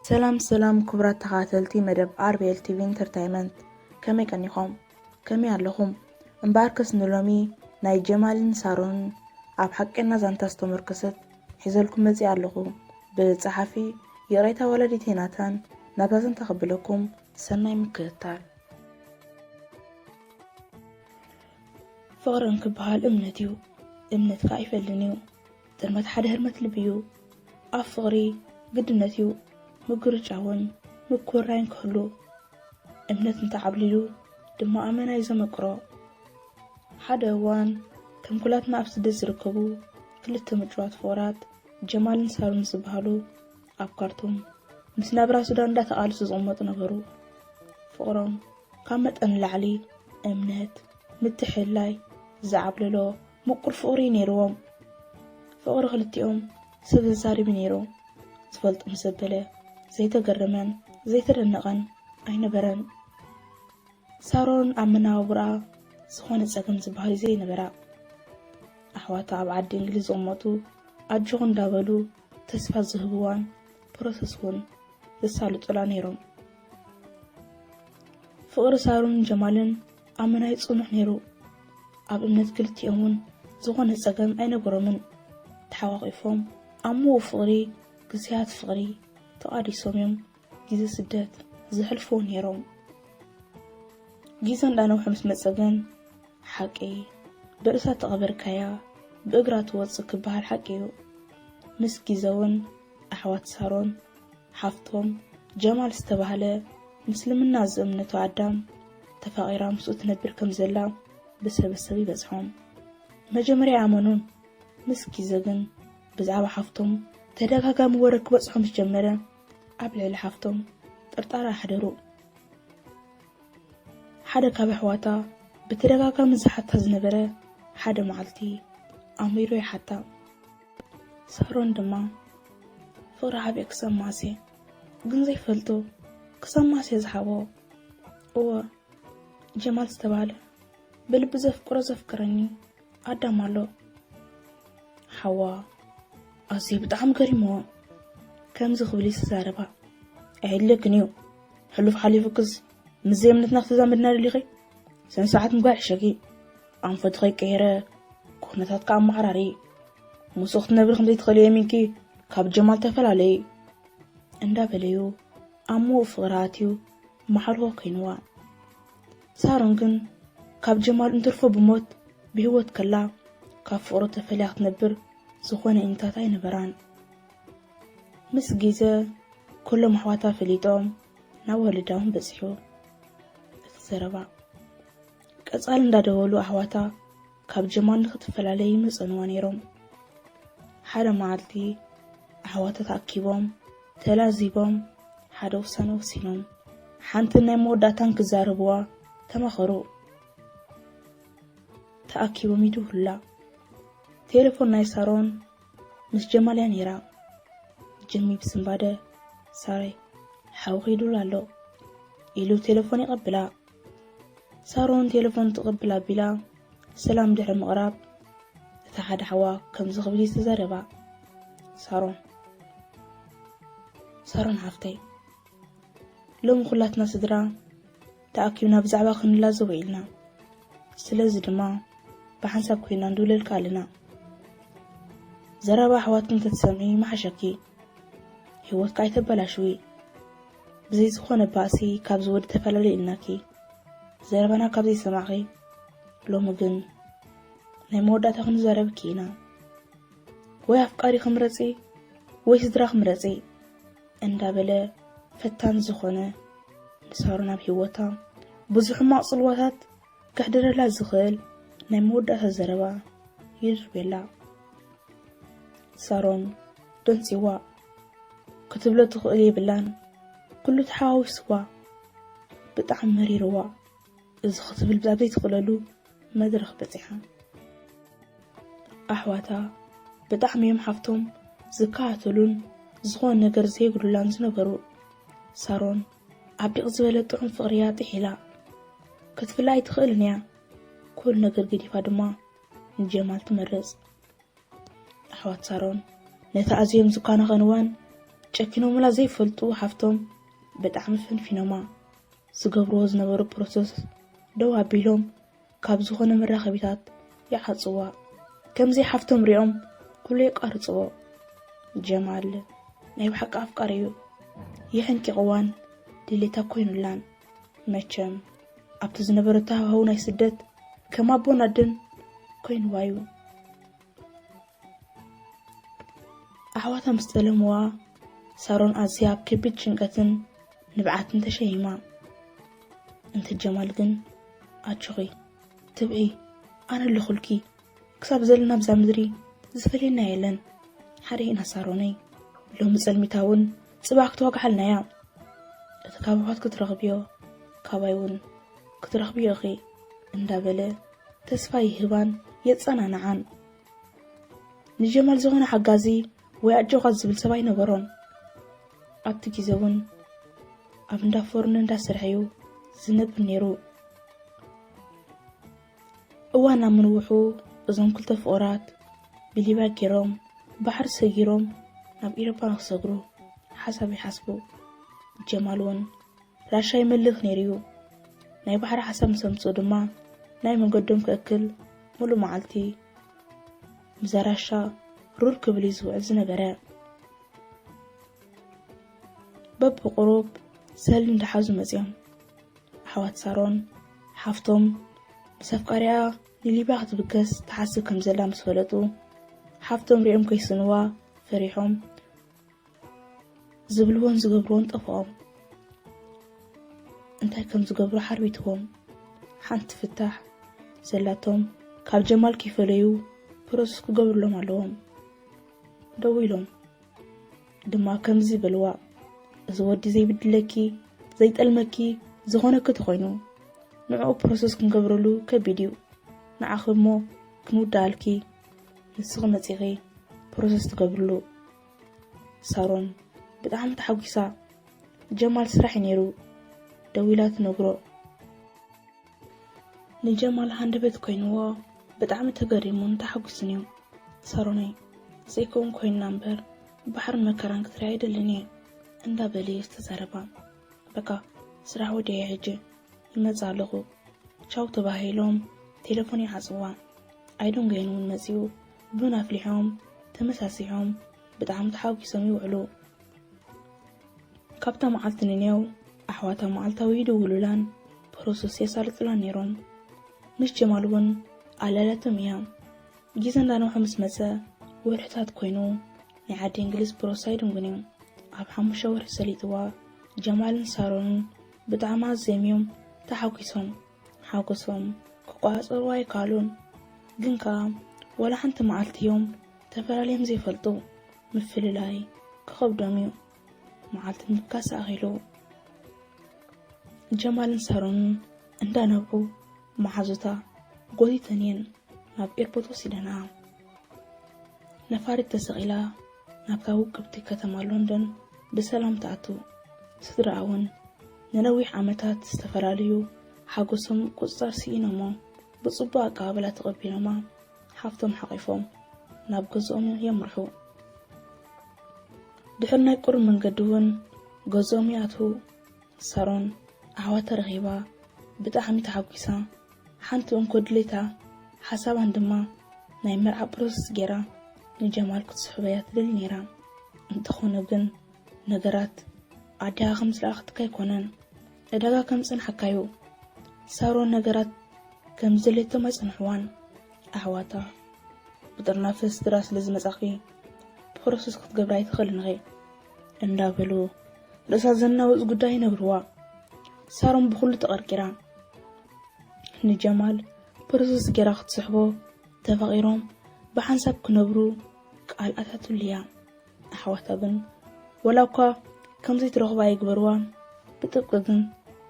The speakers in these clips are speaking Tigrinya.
ሰላም ሰላም ክቡራት ተኻተልቲ መደብ ኣር ቢ ኤል ቲ ቪ ኢንተርታይመንት፣ ከመይ ቀኒኹም? ከመይ ኣለኹም? እምበኣርከስ ንሎሚ ናይ ጀማልን ሳሮንን ኣብ ሓቀኛ ዛንታ ዝተመርኮሰት ሒዘልኩም መጺኣ ኣለኹ። ብጸሓፊ ይቕሬታ ወላዲት ሄናታን ናብታ ዛንታ ከብለኩም፣ ሰናይ ምክትታል። ፍቕሪ እንክበሃል እምነት እዩ። እምነት ከኣ ኣይፈልን'ዩ። ጥልመት ሓደ ህርመት ልቢ እዩ። ኣብ ፍቕሪ ግድነት እዩ። ምግርጫውን ምኩርራይን ክህሉ። እምነት እንተዓብሊሉ ድማ ኣመና እዩ ዘመቅሮ። ሓደ እዋን ከም ኩላትና ኣብ ስደት ዝርከቡ ክልተ ምጭዋት ፍቑራት ጀማልን ሳሮን ዝበሃሉ ኣብ ካርቱም ምስ ናብራ ሱዳን እንዳተቓለሱ ዝቕመጡ ነበሩ። ፍቕሮም ካብ መጠን ንላዕሊ እምነት፣ ምትሕልላይ ዝዓብለሎ ምቁር ፍቕሪ እዩ ነይርዎም። ፍቕሪ ክልቲኦም ሰብ ዘዛርብ እዩ ነይሩ። ዝፈልጦ ምስ ዘበለ ዘይተገረመን ዘይተደነቐን ኣይነበረን። ሳሮን ኣብ መነባብሮኣ ዝኾነ ጸገም ዝበሃል እዩ ዘይነበራ። ኣሕዋታ ኣብ ዓዲ እንግሊዝ ዝቕመጡ ኣጆኹ እንዳበሉ ተስፋ ዝህብዋን ፕሮሰስ እውን ዘሳልጡላ ነይሮም። ፍቕሪ ሳሮን ጀማልን ኣመናይ ጽኑዕ ነይሩ። ኣብ እምነት ክልቲኦም እውን ዝኾነ ጸገም ኣይነበሮምን። ተሓቋቒፎም ኣብ ምዉቕ ፍቕሪ ግዜያት ፍቕሪ ተቓዲሶም እዮም ግዜ ስደት ዘሕልፉ ነይሮም። ግዜ እንዳነውሐ ምስ መጸ ግን ሓቂ ብርእሳ ተቐበርካያ ብእግራ ትወጽእ ክበሃል ሓቂ እዩ። ምስ ግዜ እውን ኣሕዋት ሳሮን ሓፍቶም ጀማል ዝተባህለ ምስልምና ዝእምነቶ ኣዳም ተፋቒራ ምስኡ ትነብር ከም ዘላ ብሰበሰብ ይበጽሖም። መጀመርያ ኣመኑን። ምስ ግዜ ግን ብዛዕባ ሓፍቶም ተደጋጋሚ ወረ ክበጽሖ ምስ ጀመረ ኣብ ልዕሊ ሓፍቶም ጥርጣረ ኣሕደሩ። ሓደ ካብ ኣሕዋታ ብተደጋጋሚ ዝሓታ ዝነበረ ሓደ መዓልቲ ኣምሪሩ ይሓታ። ሳሮን ድማ ፍቕሪ ሓቢአ ክሳብ መዓስ እየ ግን ዘይፈልጦ፣ ክሳብ መዓስ እየ ዝሓቦ? እወ ጀማል ዝተባህለ ብልቢ ዘፍቅሮ ዘፍቅረኒ ኣዳም ኣሎ። ሓዋ ኣዝዩ ብጣዕሚ ገሪምዎ። ከምዚ ክብል እዩ ዝተዛረባ። ኣየድልየክን እዩ። ሕሉፍ ሓሊፉክስ ምስ ዘይእምነትና ክተዛምድና ደሊኺ? ሰንሰዓት ምግባር ይሕሸኪ። ኣንፈቱ ከይቀየረ ኩነታት ከኣ ኣመዓራሪ። ምስኡ ክትነብሪ ከም ዘይትኽእሊ የሚንኪ ካብ ጀማል ተፈላለዪ። እንዳበለዩ ኣብ ምዉቕ ፍቕሪ ኣትዩ መሓርዎ ኮይንዋ። ሳሮን ግን ካብ ጀማል እንትርፎ ብሞት ብህይወት ከላ ካብ ፍቕሩ ተፈልያ ክትነብር ዝኾነ እኝታት ኣይነበራን። ምስ ግዜ ኩሎም ኣሕዋታ ፈሊጦም ናብ ወለዳ እውን በጺሑ እቲ ዘረባ። ቀጻሊ እንዳደወሉ ኣሕዋታ ካብ ጀማል ንክትፈላለ ይምጸንዋ ነይሮም። ሓደ መዓልቲ ኣሕዋታ ተኣኪቦም ተላዚቦም ሓደ ውሳነ ወሲኖም። ሓንትን ናይ መወዳእታን ክዛረብዋ ተማኸሩ። ተኣኪቦም ይድውሉላ። ቴሌፎን ናይ ሳሮን ምስ ጀማል እያ ነይራ። ጀሚ ብስንባደ ሳሬ ሓውኺ ይድውል ኣሎ ኢሉ ቴሌፎን ይቐብላ። ሳሮን ቴሌፎን ትቕብል ኣቢላ ሰላም ድሕሪ ምቕራብ እታ ሓደ ሓዋ ከምዚ ክብል እዩ ዝተዛረባ። ሳሮን ሳሮን ሓፍተይ ሎሚ ኩላትና ስድራ ተኣኪብና ብዛዕባ ክንላዘቦ ኢልና። ስለዚ ድማ ብሓንሳብ ኮይና ንድውለልካ ኣለና። ዘረባ ኣሕዋትኪ እንተትሰምዒ ምሓሸኪ። ህይወትካ ኣይተበላሽዊ። ብዘይ ዝኾነ ባእሲ ካብዚ ወዲ ተፈላለዩ ኢልናኪ። ዘረባና ካብ ዘይሰማዕኺ ሎሚ ግን ናይ መወዳእታ ክንዛረብኪ ኢና። ወይ ኣፍቃሪኺ ምረጺ ወይ ስድራኺ ምረጺ እንዳበለ ፈታኒ ዝኾነ ንሳሮን ኣብ ህይወታ ብዙሕ ሕማቕ ጽልዋታት ከሕድረላ ዝኽእል ናይ መወዳእታ ዘረባ ይድርብየላ። ሳሮን ደንጺዋ ክትብሎ ትኽእል የብላን። ኩሉ ተሓዋዊስዋ ብጣዕሚ መሪርዋ። እዚ ክትብል ኣብ ዘይትኽእለሉ መድረኽ በጺሓ። ኣሕዋታ ብጣዕሚ እዮም ሓፍቶም ዝከታተሉን ዝኾነ ነገር ዘየጉድላን ዝነበሩ። ሳሮን ኣብ ዲቕ ዝበለ ጥዑም ፍቕሪ እያ ጥሒላ። ክትፍለ ኣይትኽእልን እያ። ኩሉ ነገር ገዲፋ ድማ ንጀማል ትመርጽ። ኣሕዋት ሳሮን ነቲ ኣዝዮም ዝከናኸንዋን ጨኪኖምላ ዘይፈልጡ ሓፍቶም ብጣዕሚ ፈንፊኖማ። ዝገብርዎ ዝነበሩ ፕሮሰስ ደው ኣቢሎም ካብ ዝኾነ መራኸቢታት ይዓጽዋ። ከምዚ ሓፍቶም ሪኦም ኩሉ የቋርጽዎ። ጀማል ናይ ብሓቂ ኣፍቃሪ እዩ። የሕንቂቕዋን ድሌታ ኮይኑላን። መቸም ኣብቲ ዝነበረቶ ሃዋህው ናይ ስደት ከም ኣቦን ኣደን ኮይንዋ እዩ። ኣሕዋታ ምስ ጠለምዋ፣ ሳሮን ኣዝያ ኣብ ከቢድ ጭንቀትን ንብዓትን ተሸይማ። እንተ ጀማል ግን፣ ኣጆኺ፣ ትብዒ፣ ኣነ ኣለኹልኪ፣ ክሳብ ዘለና ኣብዛ ምድሪ ዝፈልየና የለን፣ ሓደ ኢና ሳሮነይ፣ ሎሚ ጸልሚታ እውን ጽባሕ ክትወግሓልና እያ። እቲ ካብ ኣሕዋት ክትረኽብዮ፣ ካባይ እውን ክትረኽብዮ ኢኺ እንዳበለ ተስፋ ይህባን የጸናንዓን። ንጀማል ዝኾነ ሓጋዚ ወይ ኣጆኻ ዝብል ሰብ ኣይነበሮን። ኣብቲ ግዜ እውን ኣብ እንዳ ፎርኖ እንዳሰርሐ እዩ ዝነብር ነይሩ። እዋን ኣብ ምንውሑ እዞም ክልተ ፍቑራት ብሊብያ ገይሮም ባሕሪ ሰጊሮም ናብ ኤውሮጳ ንክሰግሩ ሓሳብ ይሓስቡ። ጀማል እውን ራሻ ይመልኽ ነይሩ እዩ። ናይ ባሕሪ ሓሳብ ምስ ኣምጽኡ ድማ ናይ መንገዶም ክእክል ሙሉእ መዓልቲ ምስዛ ራሻ ሩር ክብል እዩ ዝውዕል ዝነበረ። በብቁሩብ ሰልዲ እንዳሓዙ መጺኦም። ኣሕዋት ሳሮን ሓፍቶም ምስ ኣፍቃሪኣ ንሊብያ ክትብገስ ትሓስብ ከም ዘላ ምስ ፈለጡ፣ ሓፍቶም ሪኦም ከይስእንዋ ፈሪሖም ዝብልዎን ዝገብርዎን ጠፍኦም። እንታይ ከም ዝገብሩ ሓርቢትዎም። ሓንቲ ፍታሕ ዘላቶም ካብ ጀማል ከይፈለዩ ፕሮሰስ ክገብርሎም ኣለዎም። ደዊሎም ድማ ከምዚ በልዋ፣ እዚ ወዲ ዘይብድለኪ፣ ዘይጠልመኪ፣ ዝኾነኪ ተኾይኑ ንዕኡ ፕሮሰስ ክንገብረሉ ከቢድ እዩ። ንዓኺ እሞ ክንውድኣልኪ ንስኺ መጺኺ ፕሮሰስ ትገብርሉ። ሳሮን ብጣዕሚ ተሓጒሳ። ጀማል ስራሕ እዩ ነይሩ። ደዊላ ትነግሮ። ንጀማል ሃንደበት ኮይንዎ ብጣዕሚ ተገሪሙን ተሓጒሱን እዩ። ሳሮነይ፣ ዘይከውን ኮይንና እምበር ባሕርን መከራን ክትሪኣ ኣይደልን እየ እንዳበለ እዩ ዝተዛረባ። በቃ ስራሕ ወዲአ ሕጂ ይመጽእ ኣለኹ ቻው ተባሂሎም ቴሌፎን ይዓጽዋ። ኣይደንጎየን እውን መጺኡ ቡን ኣፍሊሖም ተመሳሲሖም ብጣዕሚ ተሓጒሶም ይውዕሉ። ካብታ መዓልቲ ንኔው ኣሕዋታ መዓልታዊ ይድውሉላን ፕሮሰስ የሳልጡላን ነይሮም። ምስ ጀማል እውን ኣላላቶም እያ። ግዜ እንዳነውሐ ምስ መጸ ወርሕታት ኮይኑ ናይ ዓዲ እንግሊዝ ፕሮሰስ ኣይድንጉን እዩ። ኣብ ሓሙሽተ ወርሒ ሰሊጥዋ ጀማልን ሳሮንን ብጣዕሚ ኣዝዮም እዮም ተሓጒሶም። ሓጎሶም ክቆጻጸርዎ ኣይከኣሉን። ግን ከኣ ወላ ሓንቲ መዓልቲ እዮም ተፈላልዮም ዘይፈልጡ። ምፍልላይ ክኸብዶም እዩ። መዓልቲ ምብጋስ ኣኺሉ። ጀማልን ሳሮንን እንዳነብዑ መሓዙታ ጎቲተን እየን ናብ ኤርፖርት ወሲደንኣ። ነፋሪት ተሰቒላ ናብታ ውቅብቲ ከተማ ሎንዶን ብሰላም ትኣቱ። ስድራኣ እውን ንነዊሕ ዓመታት ዝተፈላለዩ ሓጎሶም ቁጽጻር ስኢኖሞ ብጽቡቕ ኣቀባብላ ተቐቢሎማ ሓፍቶም ሓቒፎም ናብ ገዝኦም የምርሑ። ድሕሪ ናይ ቁሩብ መንገዲ እውን ገዝኦም ይኣትዉ። ሳሮን ኣሕዋታ ረኺባ ብጣዕሚ ተሓጒሳ። ሓንቲ እንኮ ድሌታ ሓሳባን ድማ ናይ መርዓ ፕሮሰስ ገይራ ንጀማል ክትስሕበያ ትደሊ ነይራ። እንተኾነ ግን ነገራት ኣዴኻ ከም ዝለኣኸትካ ኣይኮነን፣ ዕዳጋ ከም ዝጸንሓካ እዩ። ሳሮን ነገራት ከም ዝደለየቶም ኣይጸንሕዋን። ኣሕዋታ ብጥርናፈ ስድራ ስለ ዝመጻኺ ፕሮሰስ ክትገብራ ኣይትኽእልን ኢኺ እንዳበሉ ርእሳ ዘናውጽ ጉዳይ ይነግርዋ። ሳሮን ብኹሉ ተቐርቂራ ንጀማል ፕሮሰስ ገይራ ክትስሕቦ ተፋቒሮም ብሓንሳብ ክነብሩ ቃል ኣታትሉ እያ። ኣሕዋታ ግን ወላ እኳ ከም ዘይትረኽባ ይግበርዋ ብጥብቂ ግን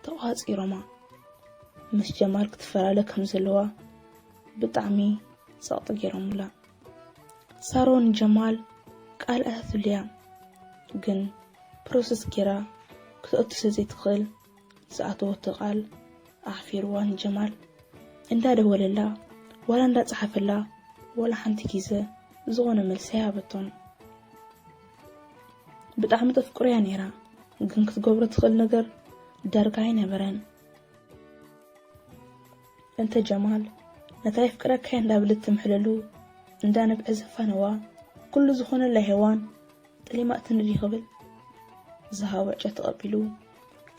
ተቋጺሮማ። ምስ ጀማል ክትፈላለ ከም ዘለዋ ብጣዕሚ ጸቕጢ ገይሮምላ። ሳሮን ጀማል ቃል ኣታትሉ እያ ግን ፕሮሰስ ገይራ ክትኣቱ ስለ ዘይትኽእል ዝኣተወቶ ቃል ኣሕፊርዋ ንጀማል እንዳደወለላ ዋላ እንዳጸሓፈላ ዋላ ሓንቲ ግዘ ዝኾነ መልሲ ኣይሃበቶን። ብጣዕሚ ተፍቅሮ እያ ነይራ፣ ግን ክትገብሮ ትኽእል ነገር ዳርጋ ኣይነበረን። እንተ ጀማል ነታ የፍቅረካ እየ እንዳበለት ትምሕለሉ እንዳነብዐ ዘፋነዋ፣ ኩሉ ዝኾነላ ሄዋን ጠሊማትኒ ድዩ ክብል ዝሃቦ ዕጫ ተቐቢሉ፣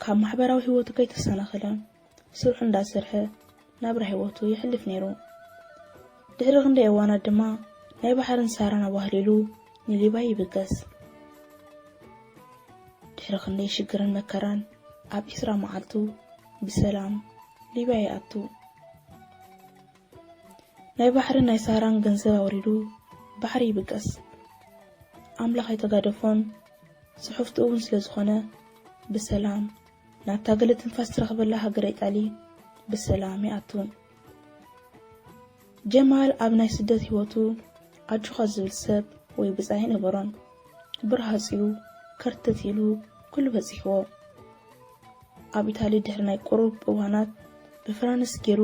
ካብ ማሕበራዊ ህይወቱ ከይተሰናኸለ ስርሑ እንዳሰርሐ ናብራ ህይወቱ የሕልፍ ነይሩ። ድሕሪ ክንደይ እዋናት ድማ ናይ ባሕርን ሳራን ኣዋህሊሉ ንሊባይ ይብገስ። ድሕሪ ክንደይ ሽግርን መከራን ኣብ ዒስራ መዓልቱ ብሰላም ሊባይ ይኣቱ። ናይ ባሕርን ናይ ሳራን ገንዘብ ኣውሪዱ ባሕሪ ይብገስ። ኣምላኽ ኣይተጋደፎን፣ ጽሑፍቱ እውን ስለ ዝኾነ ብሰላም ናብታ ገለ ትንፋስ ትረኽበላ ሃገር ኢጣሊ ብሰላም ይኣቱ። ጀማል ኣብ ናይ ስደት ህይወቱ ኣጆኻ ዝብል ሰብ ወይ ብጻይ ኣይነበሮን። ብርሃጺኡ ከርተት ኢሉ ኩሉ በጺሕዎ። ኣብ ኢታሊ ድሕሪ ናይ ቁሩብ እዋናት ብፍራንስ ገይሩ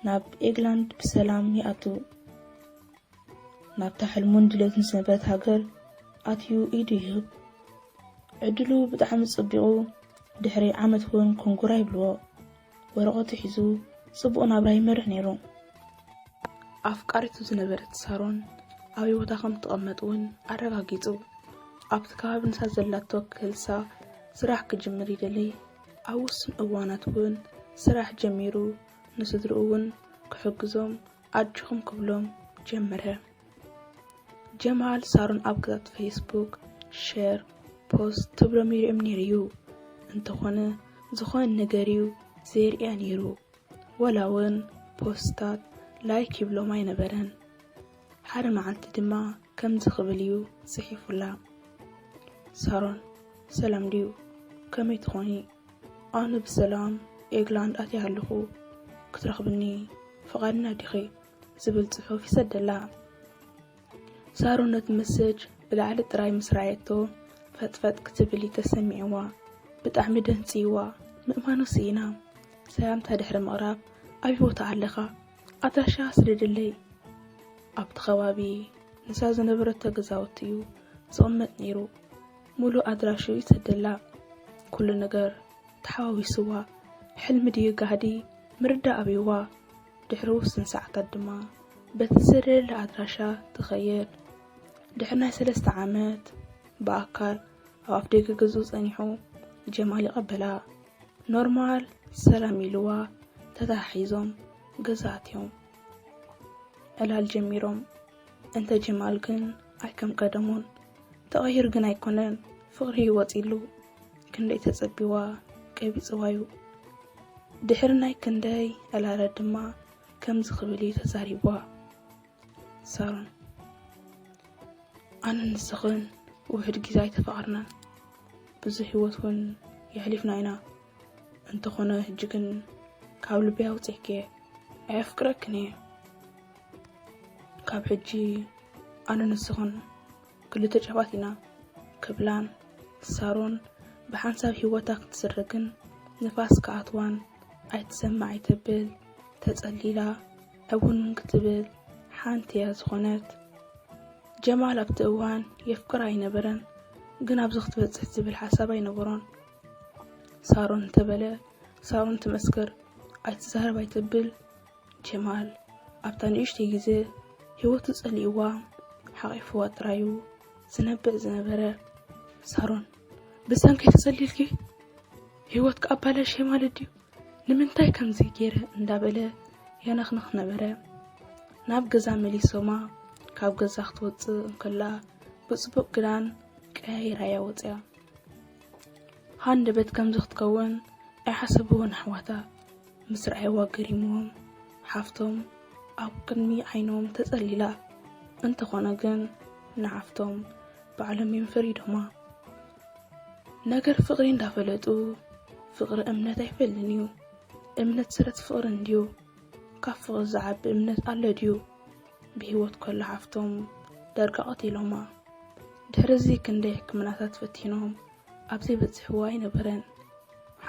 ናብ ኤግላንድ ብሰላም ይኣቱ። ናብታ ሕልሙን ድሌቱን ዝነበረት ሃገር ኣትዩ ኢዱ ይህብ። ዕድሉ ብጣዕሚ ጽቢቑ ድሕሪ ዓመት እውን ኮንጉራ ይብልዎ። ወረቐቱ ሒዙ ጽቡቕ ናብራ ይመርሕ ነይሩ። ኣፍቃሪቱ ዝነበረት ሳሮን ኣበይ ቦታ ከም ትቐመጥ እውን ኣረጋጊጹ። ኣብቲ ከባቢ ንሳ ዘላቶ ክህልሳ ስራሕ ክጅምር ይደሊ። ኣብ ውሱን እዋናት እውን ስራሕ ጀሚሩ ንስድርኡ እውን ክሕግዞም ኣጆኹም ክብሎም ጀመረ። ጀማል ሳሮን ኣብ ገጻት ፌስቡክ ሸር ፖስት ትብሎም ይርእዮም ነይሩ እዩ። እንተኾነ ዝኾነ ነገር እዩ ዘይርእያ ነይሩ። ወላ እውን ፖስታት ላይክ ይብሎም ኣይነበረን። ሓደ መዓልቲ ድማ ከምዚ ክብል እዩ ጽሒፉላ። ሳሮን፣ ሰላም ድዩ? ከመይ ትኾኒ? ኣነ ብሰላም ኤግላንድ ኣትየ ኣለኹ። ክትረኽብኒ ፍቓድና ዲኺ? ዝብል ጽሑፍ ይሰደላ። ሳሮን ነቲ መሰጅ ብላዕሊ ጥራይ ምስ ረኣየቶ ፈጥፈጥ ክትብል እዩ ተሰሚዕዋ። ብጣዕሚ ደንጽይዋ። ምእማኑ ስኢና። ሰላምታ ድሕሪ ምቕራብ ኣበይ ቦታ ኣለኻ? ኣድራሻ ስደደለይ። ኣብቲ ከባቢ ንሳ ዝነበረቶ ገዛውቲ እዩ ዝቕመጥ ነይሩ። ሙሉእ ኣድራሽኡ ይሰደላ። ኩሉ ነገር ተሓዋዊስዋ። ሕልሚ ድዩ ጋህዲ ምርዳእ ኣብይዋ። ድሕሪ ውሱን ሰዓታት ድማ በቲ ዝሰደደላ ኣድራሻ ትኸይድ። ድሕሪ ናይ ሰለስተ ዓመት ብኣካል ኣብ ኣፍደገ ገዝኡ ጸኒሑ ጀማል ይቐበላ። ኖርማል ሰላም ኢልዋ ተተሓሒዞም ገዛ ኣትዮም ዕላል ጀሚሮም። እንተ ጀማል ግን ኣይከም ቀደሙን ተቐይሩ ግን ኣይኮነን፣ ፍቕሪ እዩ ወጺሉ። ክንደይ ተጸቢዋ ቀቢጽዋ እዩ። ድሕሪ ናይ ክንደይ ዕላላት ድማ ከምዚ ክብል እዩ ተዛሪብዋ። ሳሮን፣ ኣነ ንስኽን ውሕድ ግዜ ኣይተፋቐርናን። ብዙሕ ህይወት እውን የሕሊፍና ኢና። እንተኾነ ሕጂ ግን ካብ ልበይ ኣውጺእክየ። ኣየፍቅረክን እየ። ካብ ሕጂ ኣነ ንስኽን ክልተ ጫፋት ኢና ክብላን ሳሮን ብሓንሳብ ህይወታ ክትስርግን ንፋስ ክኣትዋን ኣይትሰማዕ ኣይተብል ተጸሊላ ዕውንን ክትብል ሓንቲ እያ ዝኾነት። ጀማል ኣብቲ እዋን የፍቅራ ኣይነበረን፣ ግን ኣብዚ ክትበጽሕ ዝብል ሓሳብ ኣይነበሮን። ሳሮን እንተበለ ሳሮን ትመስክር፣ ኣይትዛረብ ኣይተብል። ጀማል ኣብታ ንእሽተይ ግዜ ህይወቱ ጸሊእዋ ሓቒፍዋ ጥራዩ ዝነብዕ ዝነበረ። ሳሮን ብሰንከይ ተጸሊልኪ ህይወት ክኣባላሽ ማለት ድዩ? ንምንታይ ከምዚ ገይረ እንዳበለ የነኽንኽ ነበረ። ናብ ገዛ መሊሶማ ካብ ገዛ ክትወጽእ እንከላ ብጽቡቕ ክዳን ቀያይራ እያ ወጽያ። ሃንደበት ከምዚ ክትከውን ኣይሓሰብዎን ኣሕዋታ። ምስ ረኣይዋ ገሪምዎም ሓፍቶም ኣብ ቅድሚ ዓይኖም ተጸሊላ። እንተኾነ ግን ንሓፍቶም ባዕሎም እዮም ፈሪዶማ። ነገር ፍቕሪ እንዳፈለጡ ፍቕሪ እምነት ኣይፈልጥን እዩ። እምነት ስረት ፍቕሪ እንድዩ። ካብ ፍቕሪ ዝዓቢ እምነት ኣሎ ድዩ? ብህይወት ከሎ ሓፍቶም ዳርጋ ቀቲሎማ። ድሕሪ እዚ ክንደይ ሕክምናታት ፈቲኖም ኣብ ዘይበጽሕዎ ኣይነበረን።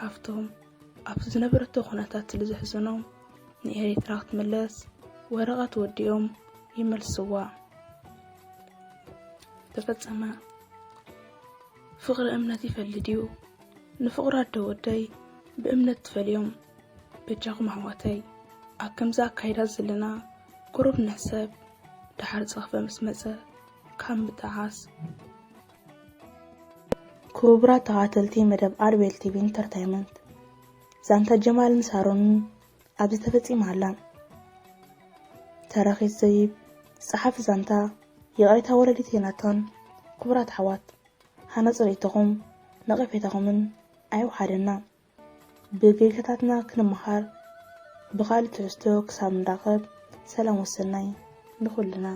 ሓፍቶም ኣብቲ ዝነበረቶ ኩነታት ስለ ዘሕዘኖም ንኤሪትራ ክትምለስ ወረቐት ወዲኦም ይመልስዋ። ተፈጸመ። ፍቕሪ እምነት ይፈሊ ድዩ? ንፍቑራት ዶ ወደይ ብእምነት ትፈልዮም? በጃኹም ኣሕዋተይ፣ ኣብ ከምዚ ኣካይዳ ዘለና ቁሩብ ንሕሰብ። ደሓር ጸኽፈ ምስ መጸ ካብ ምጠዓስ። ክቡራት ተኻተልቲ መደብ ኣርቤል ቲቪ ኢንተርታይመንት፣ ዛንታ ጀማልን ሳሮንን ኣብዚ ተፈጺማ ኣላ። ተራኺት ዘይብ፣ ጸሓፊ ዛንታ ይቕሬታ ወለዲት ዮናታን። ክቡራት ኣሕዋት፣ ሃናጺ ርእይቶኹም ነቐፌታኹምን ኣይውሓደና። ብጌጋታትና ክንመሃር፣ ብኻልእ ትሕዝቶ ክሳብ ንራኸብ፣ ሰላም ወሰናይ ንኹልና።